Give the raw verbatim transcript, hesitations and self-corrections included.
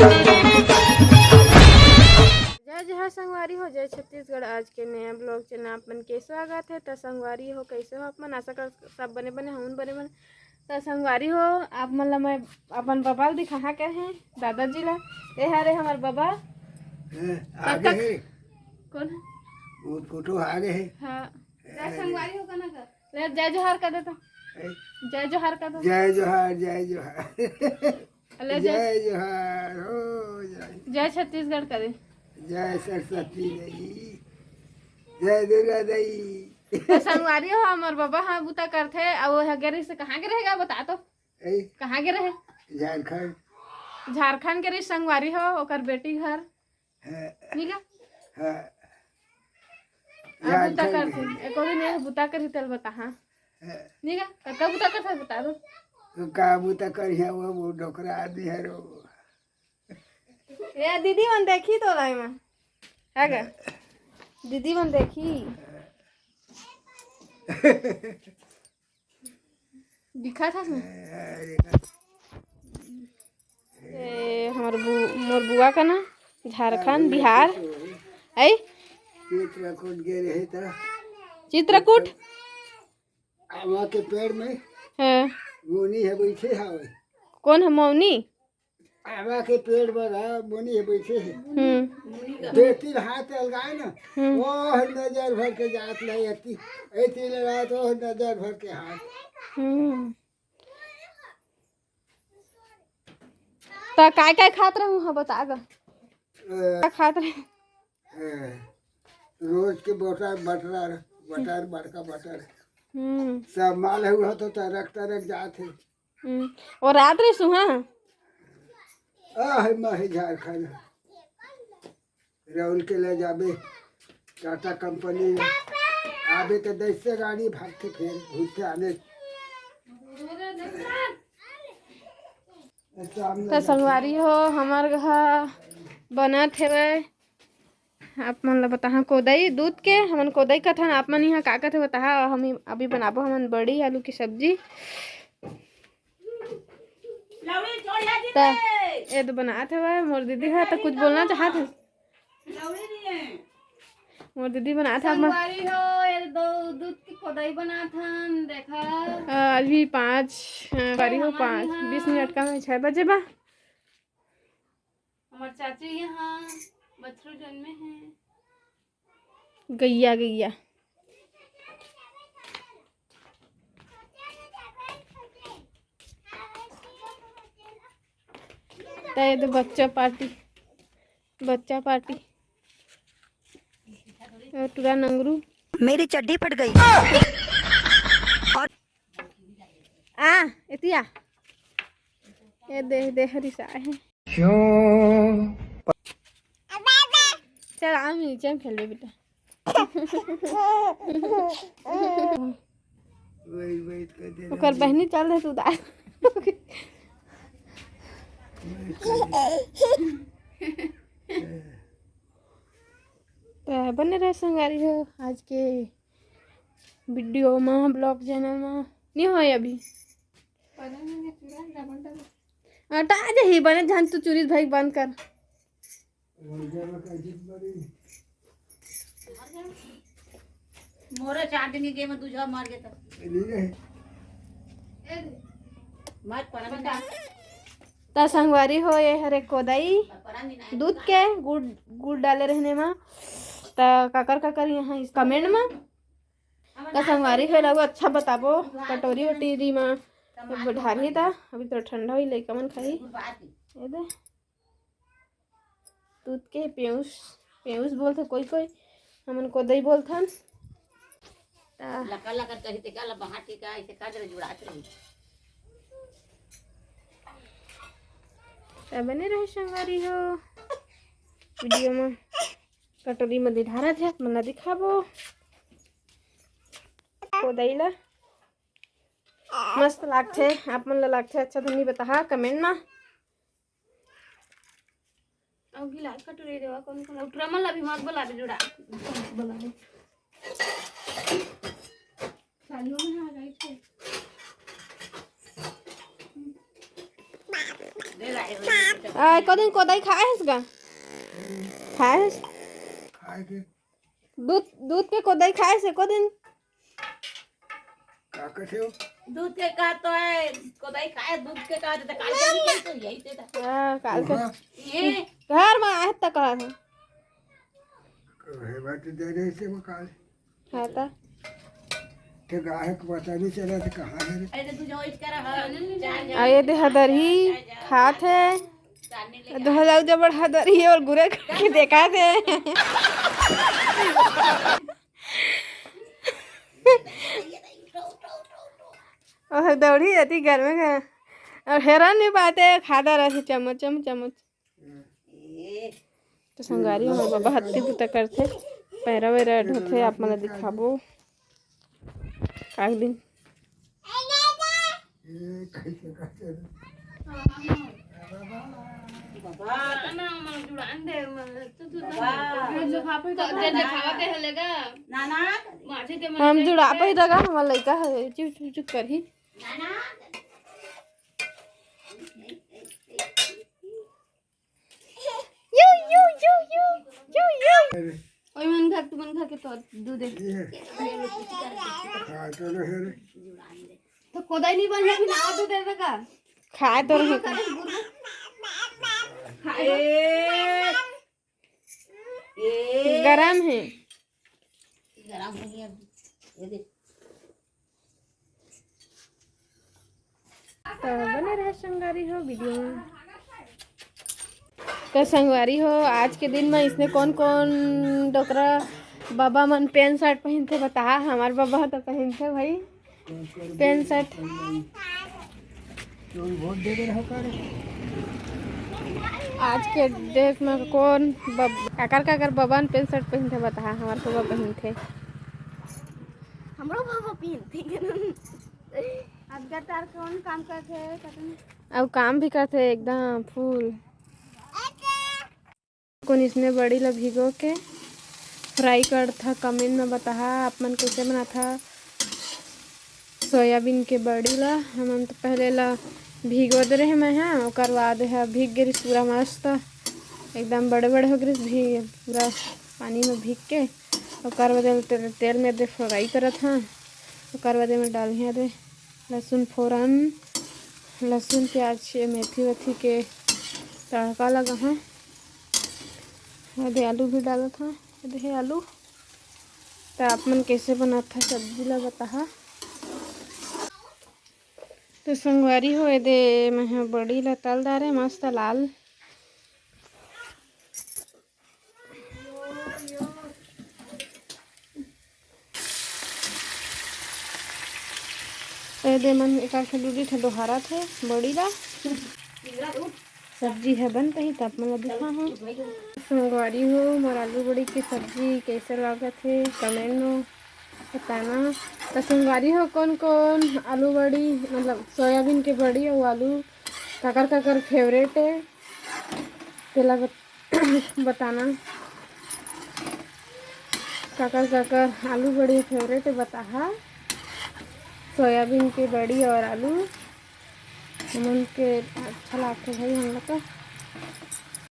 जय जोहार संगवारी हो, जय छत्तीसगढ़। आज के नया ब्लॉग चैनल आप मन के स्वागत है। त संगवारी हो, कैसे हो आप मन? आशा कर सब बने बने हवन, बने बने। त संगवारी हो, आप मन ला मैं अपन बबा ल दिखाहा के हे, दादाजी ला। ए हरे हमर बबा। हैं, आगे कक्का हे। कौन है? वो फोटो आगे हे। हाँ। जय संगवारी हो, कना कर। ले, जय जोहार कर देता। ए? जय जोहार कर दो। जय जोहार, जय जोहार। ले, जय जय जोहार हो, जय। जय छत्तीसगढ़ करे। जय सरस्वती देवी, जय दुर्गा देवी। त संगवारी हो, हमर बबा हा बुता करथे, अउ ओह गे रहिस, कहाँ गे रहे गा, बता तो। ए? कहाँ गे रहे? झारखंड। झारखंड गे रहिस संगवारी हो, ओकर बेटी घर। हाँ। नी गा? हाँ। अब बुता झारखंड करथे, एको दिन ए बुता करही तेल बता, हाँ। हाँ। नी गा? कतका बुता करथे बता दो। तो का बुता करिहा वो, वो डोकरा आदमी हरे वो। ए दीदी मन देखही तोला एमा। है गा? दीदी मन देखही। दिखत हस ना? ए, हमर बु-, मोर बुआ का ना, झारखंड, बिहार। ऐ? चित्रकूट गे रहे त। चित्रकूट? आमा के पेड़ में हाँ। मोनी ह बइठे हावय। कौन है मौनी? आमा के पेड़ बर ह, मोनी ह बइठे हे। हम्म। दो तीन हाथ अलगाए ना, हम्म। ओह नजर भर के जात ले एती, एती लगाए तो ओह नजर भर के हाथ। हम्म। त काय काय खात रहू ह बता ग। अ, का खात रहे? ए, रोज के बटर, बटर, बटर, बड़का बटर। हम्म। सब माल हुआ तो तरक तरक जात हे। हम्म। और रात रे सुहा? आ, है माही झारखंड। राहुल के ले जाबे टाटा कंपनी में। आबे तो दैसे गाड़ी भाग के फेर घूम के आने। त संगवारी हो, हमर घर बनत हेवय। आप मन ल बताहा कोदई दूध के, हमन कोदई कथन, आप मन इहाँ का कथे बताहा। हम अभी बनाबो हमन बड़ी आलू की सब्जी। त ए दो बनात हवय, मोर दीदी ह त कुछ बोलना चाहत हे। मोर दीदी बनात हे। संगवारी हो, ये दो दूध की कोदई बनात हन, देखा। अ, अभी पाँच, अ, बारी हो पाँच, बीस मिनट का है, छः बजे बा। हमर चाची यहाँ बछरू जन्मे हे। गैया, गैया। त ये दे बच्चा पार्टी, बच्चा पार्टी। और टूरा नंगरू। मेरी चड्डी फट गई। आ, एतिया। ये दे, दे हरिसा है। क्यों? चल, आ नीचे में खेल ले बेटा। वही, वही कर दे ओकर रहा। बहनी चल रहे तू दार। त बने रहे संगवारी हो आज के वीडियो मा, ब्लॉग चैनल मा। नहीं होय अभी। आटा आ जाही, बने झन तू चुरी भाई बंद कर। मोरे चार दिन के गेम में दू झन मर गए त। मत पड़ा बेटा। त संगवारी हो, ये हरे कोदई दूध के गुड़, गुड़ डाले रहने मा। त काकर काकर यहाँ इस कमेंट मा। त संगवारी हो, लागू अच्छा बताबो कटोरी वटोरी मा। ढारही त अभी तो ठंडा होई, लइका मन खाही। ये दे। दूध के पेउस, पेउस बोलथे कोई कोई, हमन कोदई बोलथन। ता लका लका कही ते का ला बहा टीका ऐसे का जरा जुड़ात रही। ता बने रहे संगवारी हो वीडियो में। कटोरी में दिधारत हे, आप मन ला दिखाबो कोदई ला। मस्त लागथे, आप मन ला लागथे अच्छा धुनी बताहा कमेंट में। अउ गिलास कटोरी देवा, कौन कौन? अउ टूरा मन ला भी मत बोलाबे जुड़ा। बोलाबे। चालू में आ गई थे। दे ला, एक मिनट, आ, एको दिन कोदई खाए हस गा? खाए हस? खाए के। दूध, दूध के कोदई खाए हस एको दिन? का कथे हो? दूध के का तो है, कोदई खाए, दूध के का देता, काल के नहीं तो यही देता। हाँ, काल के। हाँ। ये घर में आए त कहा था। कहे बात दे रहे से वो काल। हाँ त। ते गाहक पता नहीं चला तो कहाँ है रे? अरे तू जो इसका रहा, जा, जा। आ, ये दे हदरही खात है। चांदनी ले दो हजार जबर हदरही और गुरे करके देखा थे। और दौड़ी जाती घर में का। और हैरान नहीं पाते, खाता रहते चम्मच, चम्मच, चम्मच। तो संगवारी, हमर बबा हत्ती बुता करथे, पैरा वैरा ढोथे, आप मन ला दिखाबो। काग दिन। हम जुड़ा पाई दगा, हमर लइका है, चुप, चुप, चुप करही। You, you, you, you, you, you. ओए मन खा, तू मन खा के तो दूध दे। ये। हाँ, चलो, हे रे। तो कोदाई नहीं बन जाती ना, दूध दे देगा। खाए तो रहे। खाए। ए। गरम है। गरम हो गया। ये देख। तो बने रहे संगवारी हो वीडियो में। तो संगवारी हो, आज के दिन में इसने कौन कौन डोकरा बबा मन पैंट शर्ट पहनथे, बताहा। हमार बबा तो पहनथे भाई पैंट शर्ट। आज के डेट में कौन बब-, काकर काकर बबा मन पैंट शर्ट पहनथे, बताहा। हमार बबा पहनथे। हमरो बबा पहनथे। अब गटार कौन काम करथे, कतन? अब काम भी करथे एकदम फुल। कोन इसने बड़ी ला भिगो के फ्राई करथा, कमेंट में बताहा आप मन कैसे बनाथा सोयाबीन के बड़ी ला। हमन तो पहले ला भिगो दे रहे मैं, हाँ, ओकर बाद हा भीग गे रिस पूरा मस्त, एकदम बड़े बड़े हो गे रिस भी पूरा पानी में भीग के। ओकर बाद एला ते-, तेल में दे फ्राई करत हन। ओकर बाद एमे डालही दे लहसुन फोरन, लहसुन, प्याज, मेथी वेथी के तड़का लगा हन। ये दे आलू भी डालत हन। ये दे हे आलू। त आप मन कैसे बनात हा सब्जी ला बताहा। तो संगवारी हो, ये दे मैं ह बड़ी ला तल डारे मस्त लाल। ए दे मन एकर से डुडी ठे डोहारत हे बड़ी ला। सब्जी ह बनत ही, त आप मन ला दिखाहूँ। संगवारी हो, मोर आलू बड़ी के सब्जी कैसे लागत हे, कमेंट में बताना। त संगवारी हो, कौन कौन आलू बड़ी, मतलब सोयाबीन के बड़ी अउ आलू काकर काकर फेवरेट हे, तेला बत-, बताना। काकर काकर आलू बड़ी फेवरेट हे बताहा। सोयाबीन के बड़ी और आलू हमन के अच्छा लागथे भाई, हमन ला तो।